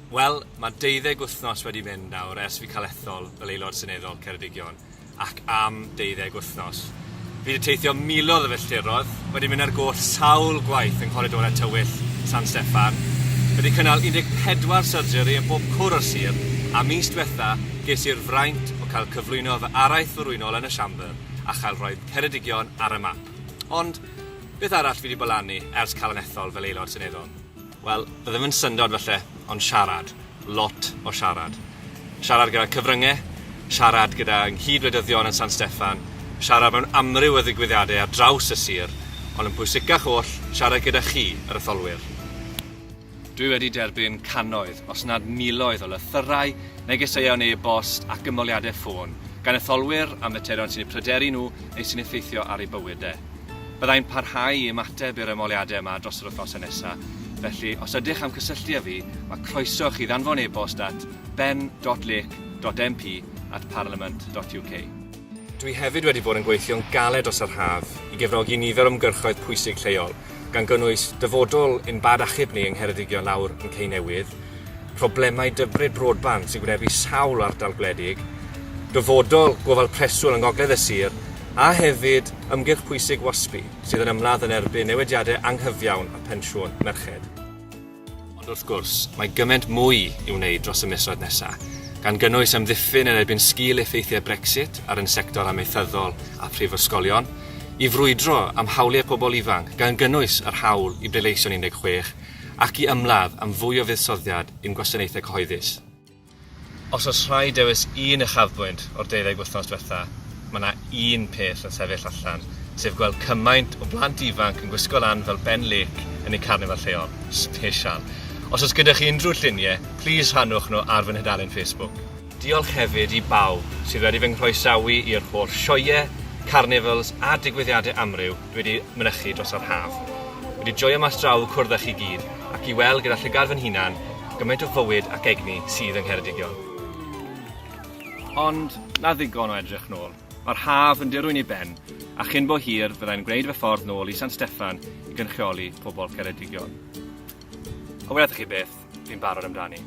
Wel, mae deuddeg wythnos wedi mynd nawr ers fi cael ethol fel Aelod Seneddol Ceredigion, ac am deuddeg wythnos. Fi wedi teithio miloedd o filltiroedd, wedi mynd ar goll sawl gwaith yng nghoridorau tywyll San Steffan, wedi cynnal 14 surgery yn bob cwr o'r sir, a mis diwetha ges i'r fraint o cael cyflwyno fy araith forwynol yn y siambr a chael rhoi Ceredigion ar y map. Ond, beth arall fi wedi bolanu ers cael yn ethol fel Aelod Seneddol? Wel, fe ddim yn syndod falle, ond siarad. Lot o siarad. Siarad gyda'r cyfryngau, siarad gyda nghyd-wleidyddion yn San Steffan, siarad mewn amryw o ddigwyddiadau ar draws y sir, ond yn pwysicach oll, siarad gyda chi, yr etholwyr. Dwi wedi derbyn cannoedd, os nad miloedd o lythyrau, negeseuon e-bost ac ymholiadau ffôn gan etholwyr am faterion sy'n eu pryderu nhw neu sy'n effeithio ar eu bywydau. Byddai'n parhau i ymateb i'r ymholiadau yma dros yr wythnosau nesaf, felly os ydych am cysylltu â fi, mae croeso i chi ddanfon e-bost at ben.lake.mp at parliament.uk. Dwi hefyd wedi bod yn gweithio'n galed dros yr haf i gefnogi nifer o ymgyrchoedd pwysig lleol, gan gynnwys dyfodol ein bad achub ni yng Ngheredigion lawr yn Cei Newydd, problemau dybryd broadband sy'n gwynebu sawl ardal gwledig, dyfodol gofal preswyl yng ngogledd y sir, a hefyd ymgyrch pwysig WASPI, sydd yn ymladd yn erbyn newidiadau anghyfiawn a phensiwn merched. Ond wrth gwrs, mae gymaint mwy i'w wneud dros y misoedd nesaf, gan gynnwys amddiffyn yn erbyn sgil effeithiau Brexit ar ein sector amaethyddol a phrifysgolion, i frwydro am hawliau pobl ifanc, gan gynnwys yr hawl i bleidleisio'n 16, ac i ymladd am fwy o fuddsoddiad i'n gwasanaethau cyhoeddus. Os oes rhaid dewis un uchafbwynt o'r deuddeg wythnos diwetha', mae 'na un peth yn sefyll allan, sef gweld cymaint o blant ifanc yn gwisgo lan fel Ben Lake yn eu carnifal lleol. Sbesial. Os oes gyda chi unrhyw llunie, plîs rhannwch nhw ar fy nhudalen Facebook. Diolch hefyd i bawb sydd wedi fy nghroesawu i'r holl sioeau, carnifals a digwyddiadau amryw dwi wedi mynychu dros yr haf. Wedi joio mas draw cwrdd â chi gyd ac i weld gyda llygad fy hunan gymaint o fywyd ac egni sydd yng Ngheredigion. Ond, na ddigon o edrych nôl. Mae'r haf yn dirwyn i ben, a chyn bo hir fyddai'n gwneud fy ffordd nôl i San Steffan i gynrychioli pobl Ceredigion. A wethoch chi beth, fi'n barod amdani.